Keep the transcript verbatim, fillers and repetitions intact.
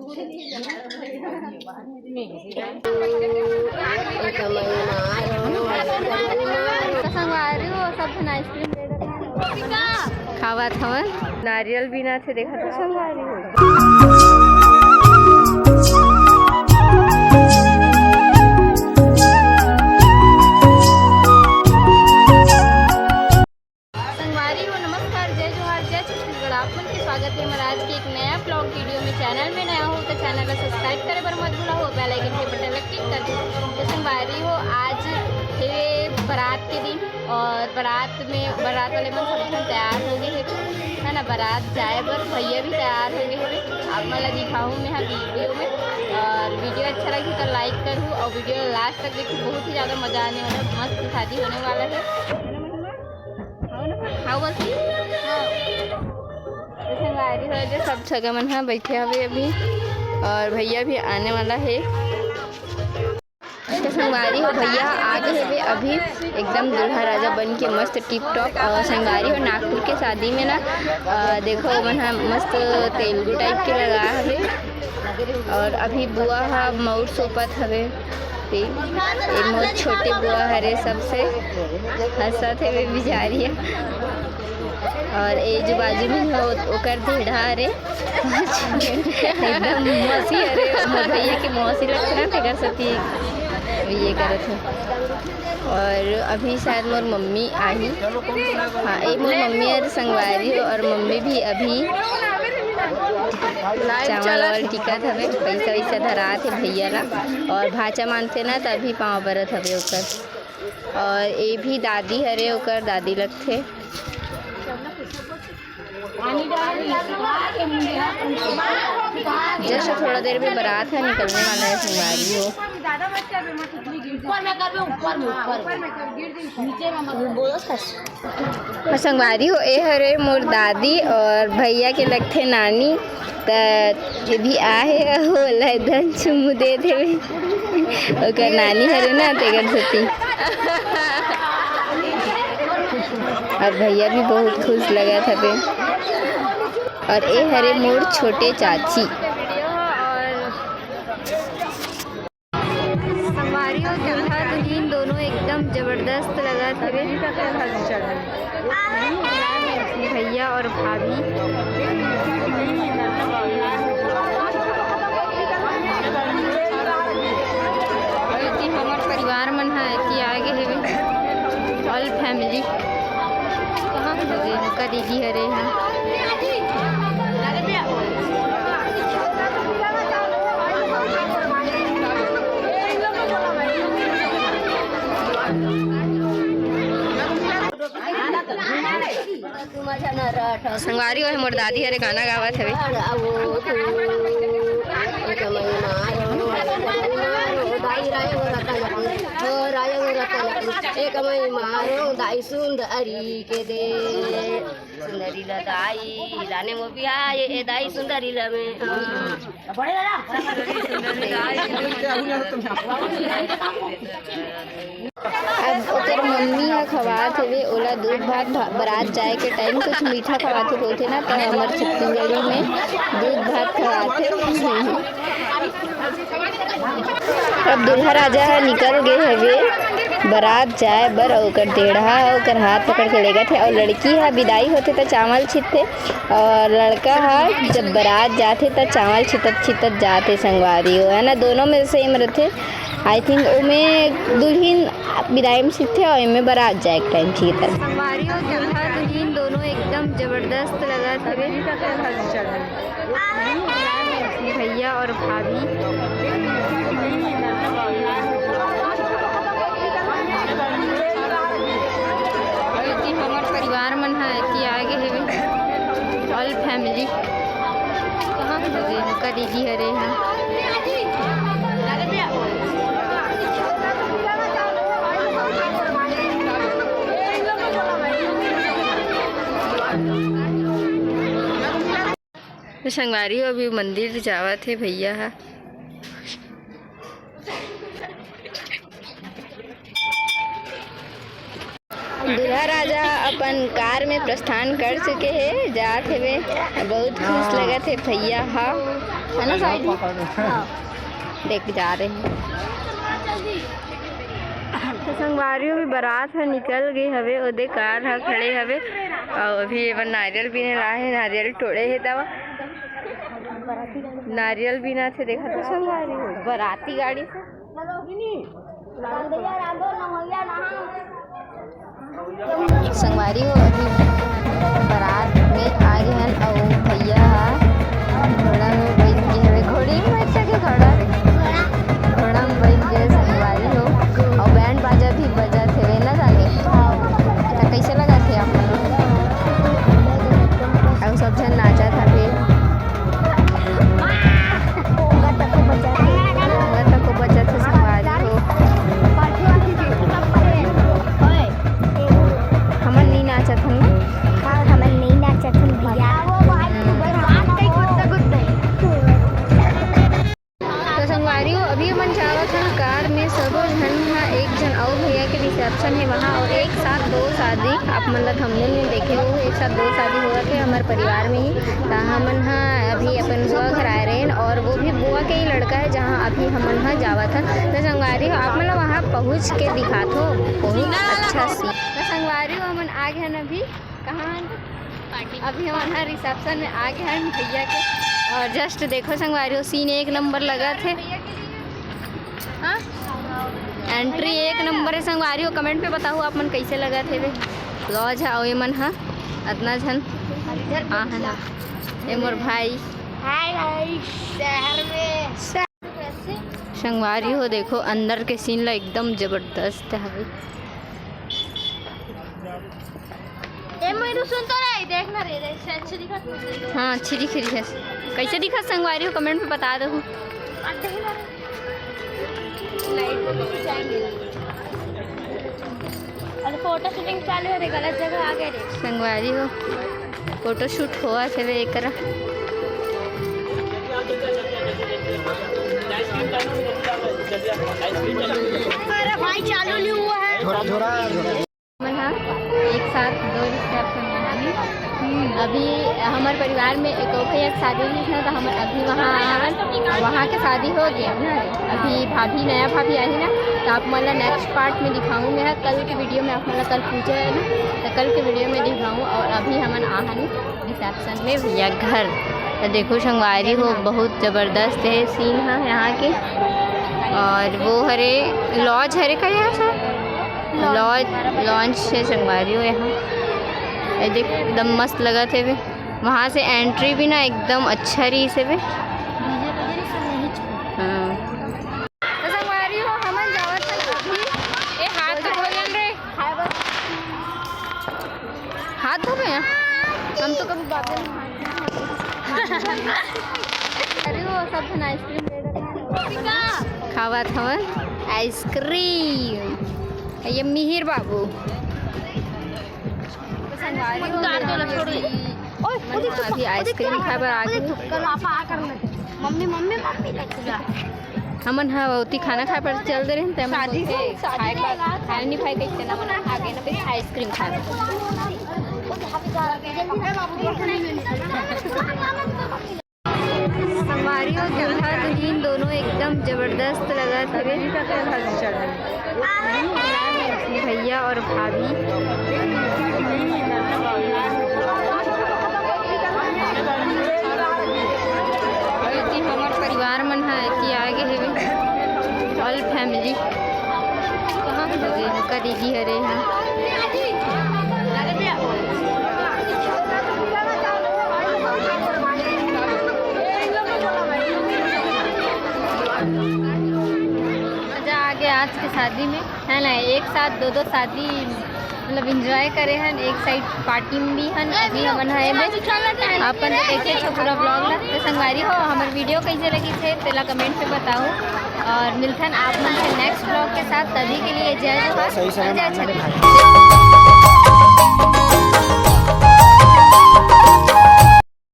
संगवारी हो, सब झन आइसक्रीम ले रहे हैं। खावत हवन। नारियल बिना थे, देखा तो संगवारी हो। संगवारी हो, नमस्कार, जय जोहार, जय छत्तीसगढ़। आप मन के स्वागत है हमारे आज के एक नया vlog video में। Channel में नया हो तो channel ला subscribe करे बर मत भूला हो, bell icon के button ला click कर दो। तो संगवारी हो, आज हे बारात के दिन और बारात में, बारात वाले मन सब झन तैयार हो गए हे, है ना, बारात जाए बर। भैया भी तैयार हो गए हे, आप मन ला दिखाहूँ मैं हा video में। और video अच्छा लगी तो like करूँ और video last तक देखिए, बहुत ही ज़्यादा मज़ा आने वाला है, मस्त शादी होने वाला है। हाँ, बोलती? हाँ। तो संगवारी हो, जो सब सगा मन हा बैठे हवे अभी, और भैया भी आने वाला है। तो संगवारी हो, भैया आ गए हवे अभी, एकदम दूल्हा राजा बन के मस्त tip top। और संगवारी हो, नागपुर के शादी में ना, अ, देखो, मन हा मस्त तेलुगु type के लगा हवे, और अभी बुआ हा मऊर सोपत हवे। ते, ये मोर छोटे बुआ हरे, सबसे हंसत हे वे बिचारी। और ये जो बाजू में हो, ओकर धेड़ा हरे। एकदम मौसी हरे, मोर भैया के मौसी लगथे ना, तेकर सेती ये करत हे। और अभी शायद मोर मम्मी आही। हाँ, ये मोर मम्मी हरे संगवारी हो, और मम्मी भी अभी चावल वावल टिकत हवे, पैसा वैसा धरात हे भैया ला, और भांचा मानथे ना, त अभी पाँव परत हवे ओकर। और ये भी दादी हरे, ओकर दादी लगथे। Just थोड़ा देर में बारात है, निकलने वाला है संगवारी हो। ऊपर में करबे, ऊपर में, ऊपर में। नीचे में मत बोलो। और संगवारी हो, ए हरे मोर दादी और भैया के लगथे नानी, त ये भी आहे, ओला एकदम चुम्मू देत हेवे। ओकर नानी हरे ना, तेकर सेती। और भैया भी बहुत खुश लगत हवे। और ए हरे मोर छोटे चाची। संगवारी हो, दूल्हा दुल्हिन दोनों एकदम जबरदस्त लगत हवे। भैया और भाभी। और एती हमर परिवार मन ह एती आगे हेवे, all family। कहाँ हे रेणुका दीदी? हरे हा। संगवारी हो, मोर दादी हरे गाना गावत हवे। एक मई मारो दाई सुंदरी के दे। सुंदरी ला दाई, लाने मो बिहाए, ए दाई सुंदरी ला में। अब ओकर मम्मी ह खवात हवे ओला दूध भात, भा-, बारात जाए के टाइम कुछ मीठा खवात होथे ना, त हमर छत्तीसगढ़ी में दूध भात खवाथे। अब दूल्हा राजा ह निकल गे हवे बारात जाए बर, अउ ओकर टेढ़ा ह ओकर हाथ पकड़ के लेगत हे, अउ लड़की ह बिदाई होथे त चावल छितथे, अउ लड़का ह जब बारात जाथे त चावल छितत छितत जाथे संगवारी हो, है ना, दोनों में same रथे। I think ओमे दुल्हिन बिदाई में छितथे अउ एमे बारात जाए के टाइम छितथे। संगवारी हो, दूल्हा दुल्हिन दोनों एकदम जबरदस्त लगत हवे। भैया और भाभी। और एती हमर परिवार मन ह एती आगे हेवे, all family। कहाँ हे रेणुका दीदी? हरे हा। तो संगवारी हो, अभी मंदिर जावत हे भैया हा। दूल्हा राजा अपन कार में प्रस्थान कर चुके हे, जात हेवे। बहुत खुश लगत हे भैया हा। है ना साइड में? हाँ। देख जा रहे हैं। तो संगवारी हो, अभी बारात ह निकल गए हवे, ओदे कार ह खड़े हवे और अभी एमन नारियल बीने लाए हे, नारियल टोड़े हे तब नारियल बीना थे। देखा तो संगवारी हो, बाराती गाड़ी से। संगवारी हो, अभी बारात में आ गए हन अउ भैया ह घोड़ा में बैठ गए हवे। घोड़ी में बैठ के घोड़ा, घोड़ा में बैठ गए संगवारी हो। अउ बैंड बाजा भी बजत हवे ना जाने। त कैसे लगत हे आप मन? अउ सब झन नाचत हवे। पोंगा तको बचत हे। पोंगा तको बचत हे संगवारी हो। हमन नहीं नाचत हन ना। हाँ, हमन नहीं नाचत हन भैया। हम्म। तो संगवारी हो, अभी हमन जावत हन कार में, सबो झन ह। एक झन अउ भैया के रिसेप्शन हे वहाँ, और एक साथ दो शादी। आप मन ला थंबनेल में देखे हो, एक साथ दो शादी होवत हे हमर परिवार में ही। त हमन ह अभी अपन बुआ घर आए रहेन, और वो भी बुआ के ही लड़का है, जहाँ अभी हमन ह जावत हन। तो संगवारी हो, आप मन ला वहाँ पहुँच के दिखात हो, बहुत अच्छा सीन। तो संगवारी हो, हमन आ गए हन अभी। कहाँ हन? अभी हमन ह रिसेप्शन में आ गए हन भैया के। और जस्ट देखो संगवारी हो, सीन एक नंबर लगत हे। हाँ? एंट्री एक नंबर है संगवारी हो। कमेंट पे बताओ आप मन कैसे लगत हे वे लॉज है। अउ ये मन ह अतना झन आ हन। ये मोर भाई। हाय भाई, शहर में। संगवारी हो, देखो अंदर के सीन ला, एकदम जबरदस्त हवे। ए, मैं तो सुन तो रही, देख ना रे, रे, से अच्छे दिखत नहीं। हाँ, अच्छी दिख रही है। कैसे दिखत संगवारी हो, कमेंट में बता दो। अब देख ना रे। लाइट जाएंगे। अरे, फोटो शूटिंग चालू है रे, गलत जगह आ गए रे। संगवारी हो, फोटो शूट होवत हवे एकरा। अरे भाई, चालू नहीं हुआ है। झोरा, झोरा, झोरा। हमन ह एक साथ दो रिसेप्शन में हन। अभी हमर परिवार में एक अउ भैया के शादी रहिस ना, तो हमन अभी वहाँ आए हन। वहाँ के शादी हो गए ना, अभी भाभी, नया भाभी आही ना, तो आप मन ला नेक्स्ट पार्ट में दिखाऊँ मैं। कल के वीडियो में आप मन ला, कल पूजा है ना, तो कल के वीडियो में दिखाऊँ। और अभी हमन आ हन रिसेप्शन में भैया घर। तो देखो संगवारी हो, बहुत जबरदस्त है सीन है यहाँ के। और वो हरे लॉज हरे का यहाँ से लॉज, लॉन्च है संगवारी हो यहाँ। ये देख, एकदम मस्त लगत हे बे। वहाँ से एंट्री भी ना एकदम अच्छा रहिस हे बे। हाँ। तो संगवारी हो, हमन जावत हन अभी। ए, हाथ तो धो लेन रे। हाथ धो रहे हैं? हम तो कभी बातें नहीं। अरे, वो सब झन आइसक्रीम ले रहे हैं। खावत हवन आइसक्रीम। ये मिहिर बाबू। संगवारी हो, अभी आइसक्रीम खाए बर आ गए। मम्मी, मम्मी, मम्मी, हमन ह ओती खाना खाए बर चल दे रहे हैं, शादी से, शादी खाए बर, खाए नहीं खाए, कैसे ना मना, आ गए ना, फिर आइसक्रीम खाए बर। संगवारी हो, दूल्हा दुल्हिन दोनों एकदम जबरदस्त लगत हवे। भैया और भाभी। क्योंकि हमर परिवार मन ह एती आगे हेवे, ऑल फैमिली। कहाँ हे? रेणुका दीदी हरे यहाँ। मजा आ गया आज के शादी में, है ना? एक साथ दो दो शादी, मतलब, एंजॉय करे हन। एक साइड पार्टी में भी हन, अभी हमन ह एमे। अपन तो देखे छो पूरा व्लॉग ला। तो संगवारी हो, हमर वीडियो कैसे लगी थे, तेला कमेंट पे बताओ। और मिलथन आप मन से नेक्स्ट व्लॉग के साथ। तभी के लिए जय जोहार, सही समय जय मारना छत्तीसगढ़।